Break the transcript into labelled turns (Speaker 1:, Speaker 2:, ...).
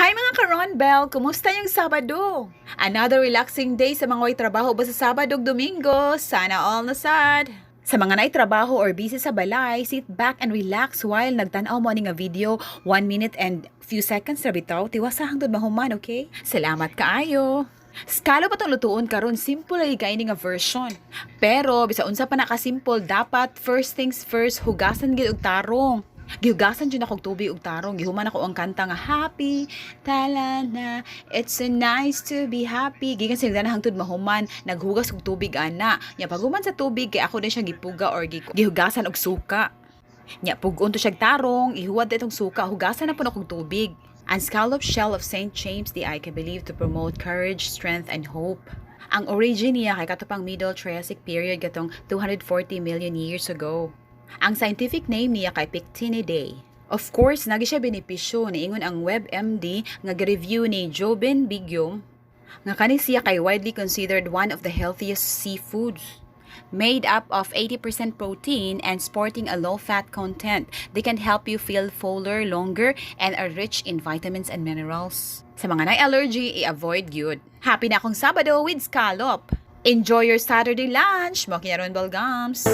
Speaker 1: Hi, mga ka-Ron Bell! Kumusta yung Sabado? Another relaxing day sa mga way trabaho ba sa Sabado ug Domingo. Sana all na sad. Sa mga naay trabaho or busy sa balay, sit back and relax while nagtan-aw mo ani nga video. 1 minute and few seconds ra bitaw. Tiwasa hangtod mahuman, okay? Salamat kaayo. Scallop atong lutuon karon, simple ay kay nga version. Pero bisa unsa pa naka-simple, dapat first things first, hugasan gid og tarong. Gihugasan jud ako og tubig og tarong. Gihuman ako ang kanta nga "Happy talana. It's so nice to be happy." Gikan sila na hangtod mahuman, naghugas og tubig ana. Nya paghuman sa tubig kay ako din siya gipuga or gihugasan og suka. Nya pug-on to siya tarong, ihuwad itong suka, hugasan na pud og tubig. Ang scallop shell of St. James diay kay believed to promote courage, strength, and hope. Ang origin niya kay katong Middle Triassic period, katong 240 million years ago. Ang scientific name niya kay Pectinidae. Of course, naa gyud siya benepisyo. Niingon ang WebMD nga gi-review ni Jobin Bigyong nga kani siya kay widely considered one of the healthiest seafoods. Made up of 80% protein and sporting a low fat content, they can help you feel fuller longer and are rich in vitamins and minerals. Sa mga nay allergy, i-avoid gyud. Happy na akong Sabado with scallop. Enjoy your Saturday lunch. Mo kinaron Belgams.